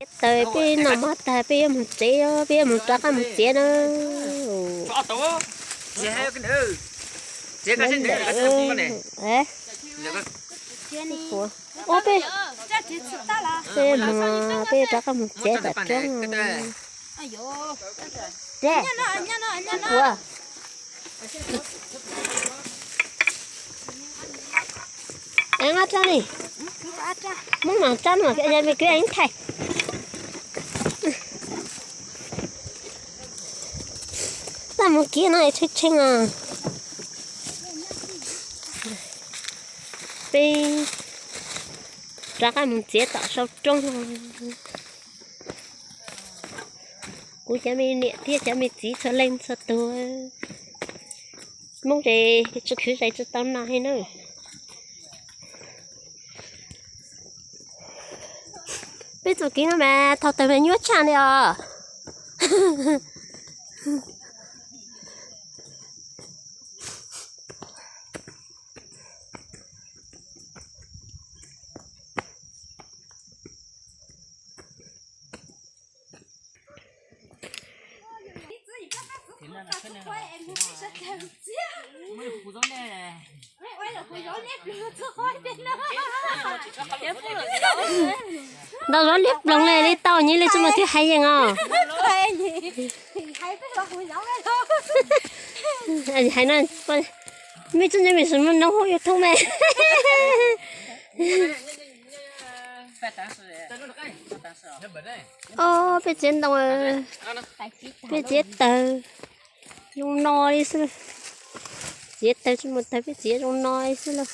Taws peb noj mov tag peb yuav mus tsev, peb yuav mus rov qab mus txiav na. Ua peb, peb mus, peb rov qab mus txiav tom roob. Ua, es nqa tsa li, muab mam tsa no, yog me kwv ev thaij. Tag mus kiag no es tshee tshee os. Peb rov qab mus txiav tom saum roob. Kuv cov me niam thiab cov me txiv txhua leej txhua tus, Hmoob ces tsis khwv zais tsis tau noj li na. Peb txoj kev no mas thaum twg mas nyuaj tshaj li os. Ntaus zov liab ploog li, li tau nyi li tsis muaj twb hais yeej os. Hais no, mej txoj nyob mej sim muaj noob hu YouTube me. Ob, peb txiav ntoo, peb txiav tawg zoo no li xwb. Txiav tawg tsis muaj tawg peb txiav zoo no li xwb lauj.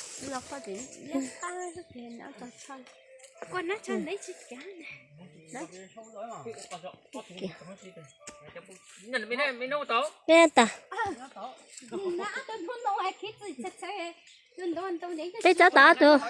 Peb tas, peb txav tas tus.